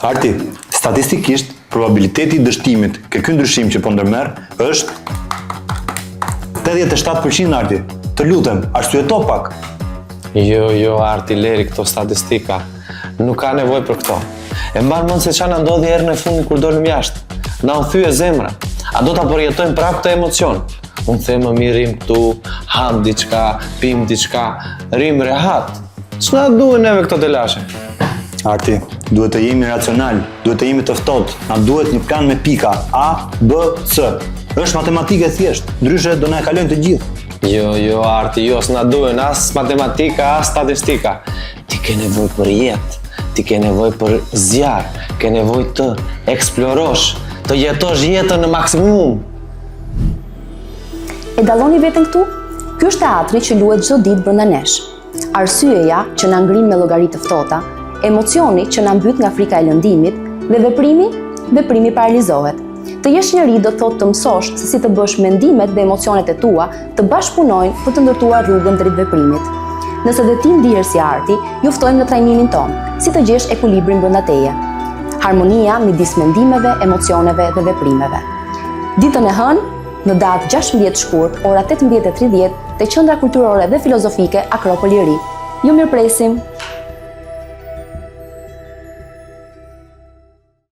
Arti, statistikisht, probabiliteti i dështimit ke ky ndryshim që po ndërmerr është 87% Arti. Të lutem, arsyeto pak. Jo, jo, Arti, leri këto statistika. Nuk ka nevojë për këto. E mban mend se ça na ndodhi herën e fundit kur dolëm jashtë. Na u thye zemra. A do ta përjetojmë prapë këtë emocion? Unë them më mirë rrim këtu, ham diçka, pim diçka, rrim rehat. Ç'na duhen neve këto telashe? Arti, duhet të jemi racional, duhet të jemi të ftohtë, na duhet një plan me pika A, B, C. Është matematikë e thjeshtë, ndryshe do na e kalojnë të gjithë. Jo, jo, Arti, jo, s'na duhen as matematika, as statistika. Ti ke nevojë për jetë, ti ke nevojë për zjarr, ke nevojë të eksplorosh, të jetosh jetën në maksimum. E dalloni veten këtu? Ky është teatri që luhet çdo ditë brenda nesh. Arsyeja që na ngrin me llogari të ftohta, emocioni që na mbyt nga frika e lëndimit dhe veprimi, veprimi paralizohet. Të jesh njeri do të thotë të mësosh se si të bësh mendimet dhe emocionet e tua të bashkëpunojnë për të ndërtuar rrugën drejt veprimit. Nëse dhe ti ndihesh si Arti, ju ftojmë në trajnimin tonë, si të gjesh ekuilibrin brenda teje. Harmonia midis mendimeve, emocioneve dhe veprimeve. Ditën e hënë, në datë 16 shkurt, ora 18:30, te Qendra Kulturore dhe Filozofike Akropoli i Ri. Ju mirëpresim!